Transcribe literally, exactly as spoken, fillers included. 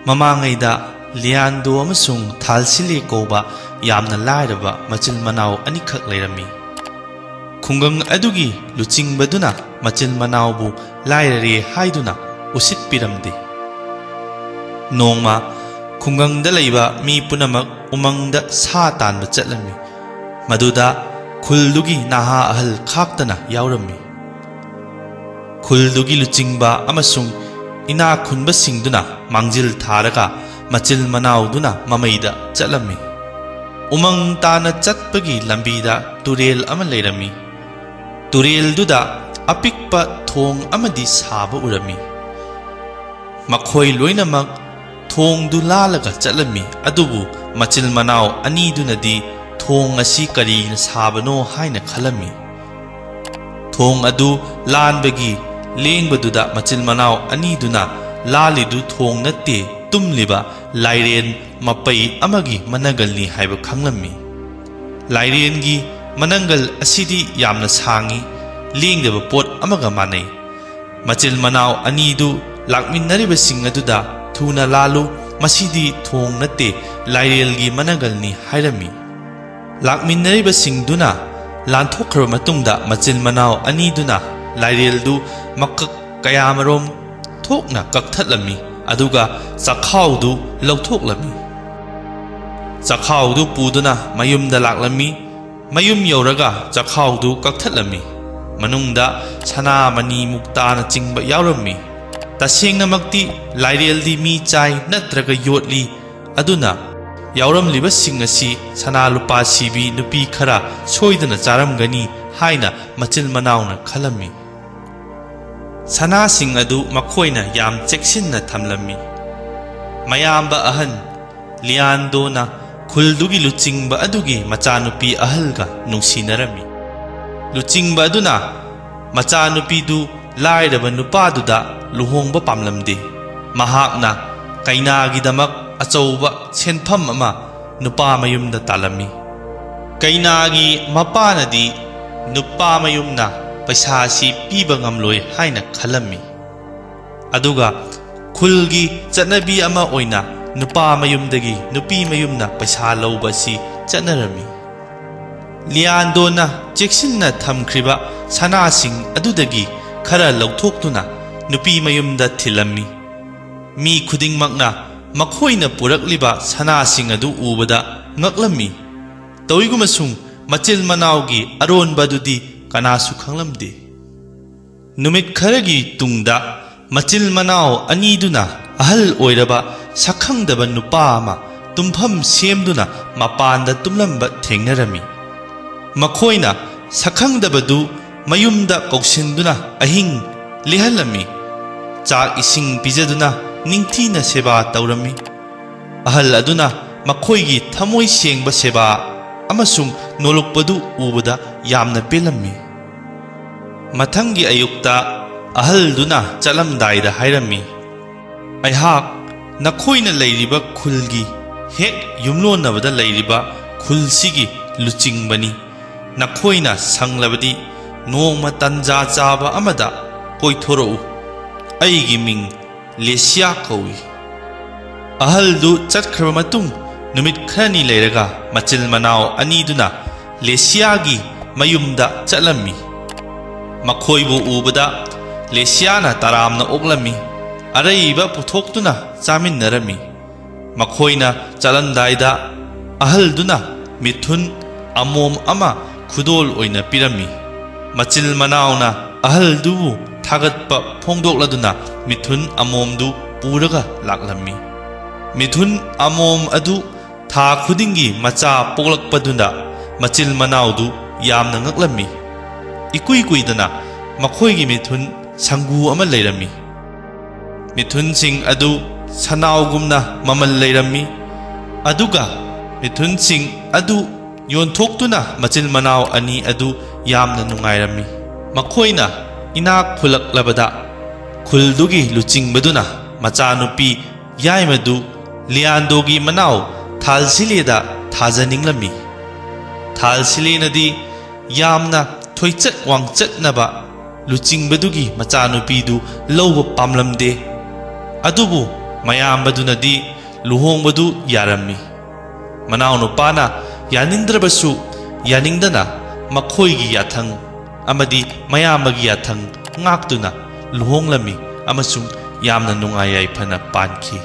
ꯃꯃꯥꯡꯉꯩꯗ ꯂꯤꯌꯥꯟꯗꯣ ꯑꯃꯁꯨꯡ ꯊꯥꯜꯁꯤꯂꯦ ꯀꯧꯕ ꯌꯥꯝꯅ ꯂꯥꯏꯔꯕ ꯃꯆꯤꯜ ꯃꯅꯥꯎ ꯑꯅꯤꯈꯛ ꯂꯩꯔꯝꯃꯤ꯫ ꯈꯨꯡꯒꯪ ꯑꯗꯨꯒꯤ ꯂꯨꯆꯤꯡꯕꯗꯨꯅ ꯃꯆꯤꯜ ꯃꯅꯥꯎꯕꯨ ꯂꯥꯏꯔꯔꯦ ꯍꯥꯏꯗꯨꯅ ꯎꯁꯤꯠꯄꯤꯔꯝꯗꯦ꯫ ꯅꯣꯡꯃ ꯈꯨꯡꯒꯪꯗ ꯂꯩꯕ ꯃꯤ ꯄꯨꯝꯅꯃꯛ ꯎꯃꯪꯗ ꯁꯥ ꯇꯥꯟꯕ ꯆꯠꯂꯝꯃꯤ꯫ ꯃꯗꯨꯗ ꯈꯨꯜꯗꯨꯒꯤ ꯅꯍꯥ ꯑꯍꯜ ꯈꯥꯛꯇꯅ ꯌꯥꯎꯔꯝꯃꯤ꯫ ꯈꯨꯜꯗꯨꯒꯤ ꯂꯨꯆꯤꯡꯕ ꯑꯃꯁꯨꯡ ꯏꯅꯥꯛ ꯈꯨꯟꯕꯁꯤꯡꯗꯨꯅ ꯃꯥꯡꯖꯤꯜ ꯊꯥꯔꯒ ꯃꯆꯤꯜ ꯃꯅꯥꯎꯗꯨꯅ ꯃꯃꯩꯗ ꯆꯠꯂꯝꯃꯤ꯫ ꯎꯃꯪ ꯇꯥꯅ ꯆꯠꯄꯒꯤ ꯂꯝꯕꯤꯗ ꯇꯨꯔꯦꯜ ꯑꯃ ꯂꯩꯔꯝꯃꯤ꯫ ꯇꯨꯔꯦꯜꯗꯨꯗ ꯑꯄꯤꯛꯄ ꯊꯣꯡ ꯑꯃꯗꯤ ꯁꯥꯕ ꯎꯔꯝꯃꯤ꯫ ꯃꯈꯣꯏ ꯂꯣꯏꯅꯃꯛ ꯊꯣꯡꯗꯨ ꯂꯥꯜꯂꯒ ꯆꯠꯂꯝꯃꯤ, ꯑꯗꯨꯕꯨ ꯃꯆꯤꯜ ꯃꯅꯥꯎ ꯑꯅꯤꯗꯨꯅꯗꯤ ꯊꯣꯡ ꯑꯁꯤ ꯀꯔꯤꯅ ꯁꯥꯕꯅꯣ ꯍꯥꯏꯅ ꯈꯜꯂꯝꯃꯤ꯫ ꯊꯣꯡ ꯑꯗꯨ ꯂꯥꯟꯕꯒꯤ ꯂꯦꯡꯕꯗꯨꯗ ꯃꯆꯤꯜ ꯃꯅꯥꯎ ꯑꯅꯤꯗꯨꯅ ꯂꯥꯜꯂꯤꯗꯨ ꯊꯣꯡ ꯅꯠꯇꯦ, ꯇꯨꯝꯂꯤꯕ ꯂꯥꯏꯔꯦꯟ ꯃꯄꯩ ꯑꯃꯒꯤ ꯃꯅꯒꯜꯅꯤ ꯍꯥꯏꯕ ꯈꯪꯂꯝꯃꯤ꯫ ꯂꯥꯏꯔꯦꯟꯒꯤ ꯃꯅꯪꯒꯜ ꯑꯁꯤꯗꯤ ꯌꯥꯝꯅ ꯁꯥꯡꯏ, ꯂꯦꯡꯗꯕ ꯄꯣꯠ ꯑꯃꯒ ꯃꯥꯟꯅꯩ꯫ ꯃꯆꯤꯜ ꯃꯅꯥꯎ ꯑꯅꯤꯗꯨ ꯂꯥꯛꯃꯤꯟꯅꯔꯤꯕꯁꯤꯡ ꯑꯗꯨꯗ "ꯊꯨꯅ ꯂꯥꯜꯂꯨ, ꯃꯁꯤꯗꯤ ꯊꯣꯡ ꯅꯠꯇꯦ, ꯂꯥꯏꯔꯦꯜꯒꯤ ꯃꯅꯒꯜꯅꯤ" ꯍꯥꯏꯔꯝꯃꯤ꯫ ꯂꯥꯛꯃꯤꯟꯅꯔꯤꯕꯁꯤꯡꯗꯨꯅ ꯂꯥꯟꯊꯣꯛꯈ꯭ꯔꯕ ꯃꯇꯨꯡꯗ ꯃꯆꯤꯜ ꯃꯅꯥꯎ ꯑꯅꯤꯗꯨꯅ ꯂꯥꯏꯔꯦꯜꯗꯨ ꯃꯀꯛ ꯀꯌꯥꯃꯔꯣꯝ ꯊꯣꯛꯅ ꯀꯛꯊꯠꯂꯝꯃꯤ, ꯑꯗꯨꯒ ꯆꯈꯥꯎꯗꯨ ꯂꯧꯊꯣꯛꯂꯝꯃꯤ꯫ ꯆꯈꯥꯎꯗꯨ ꯄꯨꯗꯨꯅ ꯃꯌꯨꯝꯗ ꯂꯥꯛꯂꯝꯃꯤ꯫ ꯃꯌꯨꯝ ꯌꯧꯔꯒ ꯆꯈꯥꯎꯗꯨ ꯀꯛꯊꯠꯂꯝꯃꯤ꯫ ꯃꯅꯨꯡꯗ ꯁꯅꯥ ꯃꯅꯤ ꯃꯨꯛꯇꯥꯅꯆꯤꯡꯕ ꯌꯥꯎꯔꯝꯃꯤ꯫ ꯇꯁꯦꯡꯅꯃꯛꯇꯤ ꯂꯥꯏꯔꯦꯜꯗꯤ ꯃꯤ ꯆꯥꯏ ꯅꯠꯇ꯭ꯔꯒ ꯌꯣꯠꯂꯤ, ꯑꯗꯨꯅ ꯌꯥꯎꯔꯝꯂꯤꯕꯁꯤꯡ ꯑꯁꯤ ꯁꯅꯥ ꯂꯨꯄꯥ ꯁꯤꯕꯤ ꯅꯨꯄꯤ ꯈꯔ ꯁꯣꯏꯗꯅ ꯆꯥꯔꯝꯒꯅꯤ ꯍꯥꯏꯅ ꯃꯆꯤꯜ ꯃꯅꯥꯎꯅ ꯈꯜꯂꯝꯃꯤ꯫ ꯁꯅꯥꯁꯤꯡ ꯑꯗꯨ ꯃꯈꯣꯏꯅ ꯌꯥꯝ ꯆꯦꯛꯁꯤꯟꯅ ꯊꯝꯂꯝꯃꯤ꯫ ꯃꯌꯥꯝꯕ ꯑꯍꯟ ꯂꯤꯌꯥꯟꯗꯣꯅ ꯈꯨꯜꯗꯨꯒꯤ ꯂꯨꯆꯤꯡꯕ ꯑꯗꯨꯒꯤ ꯃꯆꯥꯅꯨꯄꯤ ꯑꯍꯜꯒ ꯅꯨꯡꯁꯤꯅꯔꯝꯃꯤ꯫ ꯂꯨꯆꯤꯡꯕ ꯑꯗꯨꯅ ꯃꯆꯥꯅꯨꯄꯤꯗꯨ ꯂꯥꯏꯔꯕ ꯅꯨꯄꯥꯗꯨꯗ ꯂꯨꯍꯣꯡꯕ ꯄꯥꯝꯂꯝꯗꯦ꯫ ꯃꯍꯥꯛꯅ ꯀꯩꯅꯥꯒꯤꯗꯃꯛ ꯑꯆꯧꯕ ꯁꯦꯟꯐꯝ ꯑꯃ ꯅꯨꯄꯥ ꯃꯌꯨꯝꯗ ꯇꯥꯜꯂꯝꯃꯤ꯫ ꯀꯩꯅꯥꯒꯤ ꯃꯄꯥꯅꯗꯤ ꯅꯨꯄꯥ ꯃꯌꯨꯝꯅ ꯄꯩꯁꯥ ꯑꯁꯤ ꯄꯤꯕ ꯉꯝꯂꯣꯏ ꯍꯥꯏꯅ ꯈꯜꯂꯝꯃꯤ꯫ ꯑꯗꯨꯒ ꯈꯨꯜꯒꯤ ꯆꯠꯅꯕꯤ ꯑꯃ ꯑꯣꯏꯅ ꯅꯨꯄꯥ ꯃꯌꯨꯝꯗꯒꯤ ꯅꯨꯄꯤ ꯃꯌꯨꯝꯅ ꯄꯩꯁꯥ ꯂꯧꯕ ꯑꯁꯤ ꯆꯠꯅꯔꯝꯃꯤ꯫ ꯂꯤꯌꯥꯟꯗꯣꯅ ꯆꯦꯛꯁꯤꯟꯅ ꯊꯝꯈ꯭ꯔꯤꯕ ꯁꯅꯥꯁꯤꯡ ꯑꯗꯨꯗꯒꯤ ꯈꯔ ꯂꯧꯊꯣꯛꯇꯨꯅ ꯅꯨꯄꯤ ꯃꯌꯨꯝꯗ ꯊꯤꯜꯂꯝꯃꯤ꯫ ꯃꯤ ꯈꯨꯗꯤꯡꯃꯛꯅ ꯃꯈꯣꯏꯅ ꯄꯨꯔꯛꯂꯤꯕ ꯁꯅꯥꯁꯤꯡ ꯑꯗꯨ ꯎꯕꯗ ꯉꯛꯂꯝꯃꯤ꯫ ꯇꯧꯏꯒꯨꯝꯕꯁꯨꯡ ꯃꯆꯤꯜ ꯃꯅꯥꯎꯒꯤ ꯑꯔꯣꯟꯕ ꯑꯗꯨꯗꯤ ꯀꯅꯥꯁꯨ ꯈꯪꯂꯝꯗꯦ꯫ ꯅꯨꯃꯤꯠ ꯈꯔꯒꯤ ꯇꯨꯡꯗ ꯃꯆꯤꯜ ꯃꯅꯥꯎ ꯑꯅꯤꯗꯨꯅ ꯑꯍꯜ ꯑꯣꯏꯔꯕ ꯁꯛꯈꯪꯗꯕ ꯅꯨꯄꯥ ꯑꯃ ꯇꯨꯝꯐꯝ ꯁꯦꯝꯗꯨꯅ ꯃꯄꯥꯟꯗ ꯇꯨꯝꯂꯝꯕ ꯊꯦꯡꯅꯔꯝꯃꯤ꯫ ꯃꯈꯣꯏꯅ ꯁꯛꯈꯪꯗꯕꯗꯨ ꯃꯌꯨꯝꯗ ꯀꯧꯁꯤꯟꯗꯨꯅ ꯑꯍꯤꯡ ꯂꯦꯛꯍꯜꯂꯝꯃꯤ꯫ ꯆꯥꯛ ꯏꯁꯤꯡ ꯄꯤꯖꯗꯨꯅ ꯅꯤꯡꯊꯤꯅ ꯁꯦꯕꯥ ꯇꯧꯔꯝꯃꯤ꯫ ꯑꯍꯜ ꯑꯗꯨꯅ ꯃꯈꯣꯏꯒꯤ ꯊꯃꯣꯏ ꯁꯦꯡꯕ ꯁꯦꯕꯥ ꯑꯃꯁꯨꯡ ꯅꯣꯂꯨꯛꯄꯗꯨ ꯎꯕꯗ ꯌꯥꯝꯅ ꯄꯦꯜꯂꯝꯃꯤ꯫ ꯃꯊꯪꯒꯤ ꯑꯌꯨꯛꯇ ꯑꯍꯜꯗꯨꯅ ꯆꯠꯂꯝꯗꯥꯏꯗ ꯍꯥꯏꯔꯝꯃꯤ, "ꯑꯩꯍꯥꯛ ꯅꯈꯣꯏꯅ ꯂꯩꯔꯤꯕ ꯈꯨꯜꯒꯤ ꯍꯦꯛ ꯌꯨꯝꯂꯣꯟꯅꯕꯗ ꯂꯩꯔꯤꯕ ꯈꯨꯜꯁꯤꯒꯤ ꯂꯨꯆꯤꯡꯕꯅꯤ꯫ ꯅꯈꯣꯏꯅ ꯁꯪꯂꯕꯗꯤ ꯅꯣꯡꯃ ꯇꯟꯖꯥ ꯆꯥꯕ ꯑꯃꯗ ꯀꯣꯏꯊꯣꯔꯛꯎ꯫ ꯑꯩꯒꯤ ꯃꯤꯡ ꯂꯦꯁꯤꯌꯥ ꯀꯧꯏ꯫" ꯑꯍꯜꯗꯨ ꯆꯠꯈ꯭ꯔꯕ ꯃꯇꯨꯡ ꯅꯨꯃꯤꯠ ꯈꯔꯅꯤ ꯂꯩꯔꯒ ꯃꯆꯤꯜ ꯃꯅꯥꯎ ꯑꯅꯤꯗꯨꯅ ꯂꯦꯁꯤꯌꯥꯒꯤ ꯃꯌꯨꯝꯗ ꯆꯠꯂꯝꯃꯤ꯫ ꯃꯈꯣꯏꯕꯨ ꯎꯕꯗ ꯂꯦꯁꯤꯌꯥꯅ ꯇꯔꯥꯝꯅ ꯑꯣꯛꯂꯝꯃꯤ꯫ ꯑꯔꯩꯕ ꯄꯨꯊꯣꯛꯇꯨꯅ ꯆꯥꯃꯤꯟꯅꯔꯝꯃꯤ꯫ ꯃꯈꯣꯏꯅ ꯆꯠꯂꯝꯗꯥꯏꯗ ꯑꯍꯜꯗꯨꯅ ꯃꯤꯊꯨꯟ ꯑꯃꯣꯝ ꯑꯃ ꯈꯨꯗꯣꯜ ꯑꯣꯏꯅ ꯄꯤꯔꯝꯃꯤ꯫ ꯃꯆꯤꯜ ꯃꯅꯥꯎꯅ ꯑꯍꯜꯗꯨꯕꯨ ꯊꯥꯒꯠꯄ ꯐꯣꯡꯗꯣꯛꯂꯗꯨꯅ ꯃꯤꯊꯨꯟ ꯑꯃꯣꯝꯗꯨ ꯄꯨꯔꯒ ꯂꯥꯛꯂꯝꯃꯤ꯫ ꯃꯤꯊꯨꯟ ꯑꯃꯣꯝ ꯑꯗꯨ ꯊꯥ ꯈꯨꯗꯤꯡꯒꯤ ꯃꯆꯥ ꯄꯣꯛꯂꯛꯄꯗꯨꯗ ꯃꯆꯤꯜ ꯃꯅꯥꯎꯗꯨ ꯌꯥꯝꯅ ꯉꯛꯂꯝꯃꯤ꯫ ꯏꯀꯨꯏ ꯀꯨꯏꯗꯅ ꯃꯈꯣꯏꯒꯤ ꯃꯤꯊꯨꯟ ꯁꯪꯒꯨ ꯑꯃ ꯂꯩꯔꯝꯃꯤ꯫ ꯃꯤꯊꯨꯟꯁꯤꯡ ꯑꯗꯨ ꯁꯅꯥꯎꯒꯨꯝꯅ ꯃꯃꯜ ꯂꯩꯔꯝꯃꯤ꯫ ꯑꯗꯨꯒ ꯃꯤꯊꯨꯟꯁꯤꯡ ꯑꯗꯨ ꯌꯣꯟꯊꯣꯛꯇꯨꯅ ꯃꯆꯤꯜ ꯃꯅꯥꯎ ꯑꯅꯤ ꯑꯗꯨ ꯌꯥꯝꯅ ꯅꯨꯡꯉꯥꯏꯔꯝꯃꯤ꯫ ꯃꯈꯣꯏꯅ ꯏꯅꯥꯛ ꯈꯨꯜꯂꯛꯂꯕꯗ ꯈꯨꯜꯗꯨꯒꯤ ꯂꯨꯆꯤꯡꯕꯗꯨꯅ ꯃꯆꯥꯅꯨꯄꯤ ꯌꯥꯏꯃꯗꯨ ꯂꯤꯌꯥꯟꯗꯣꯒꯤ ꯃꯅꯥꯎ ꯊꯥꯜꯁꯤꯂꯦꯗ ꯊꯥꯖꯅꯤꯡꯂꯝꯃꯤ꯫ ꯊꯥꯜꯁꯤꯂꯦꯅꯗꯤ ꯌꯥꯝꯅ ꯊꯣꯏꯆꯠ ꯋꯥꯡꯆꯠꯅꯕ ꯂꯨꯆꯤꯡꯕꯗꯨꯒꯤ ꯃꯆꯥꯅꯨꯄꯤꯗꯨ ꯂꯧꯕ ꯄꯥꯝꯂꯝꯗꯦ꯫ ꯑꯗꯨꯕꯨ ꯃꯌꯥꯝꯕꯗꯨꯅꯗꯤ ꯂꯨꯍꯣꯡꯕꯗꯨ ꯌꯥꯔꯝꯃꯤ꯫ ꯃꯅꯥꯎꯅꯨꯄꯥꯅ ꯌꯥꯅꯤꯡꯗ꯭ꯔꯕꯁꯨ ꯌꯥꯅꯤꯡꯗꯅ ꯃꯈꯣꯏꯒꯤ ꯌꯥꯊꯪ ꯑꯃꯗꯤ ꯃꯌꯥꯝꯕꯒꯤ ꯌꯥꯊꯪ ꯉꯥꯛꯇꯨꯅ ꯂꯨꯍꯣꯡꯂꯝꯃꯤ ꯑꯃꯁꯨꯡ ꯌꯥꯝꯅ ꯅꯨꯡꯉꯥꯏ ꯌꯥꯏꯐꯅ ꯄꯥꯟꯈꯤ꯫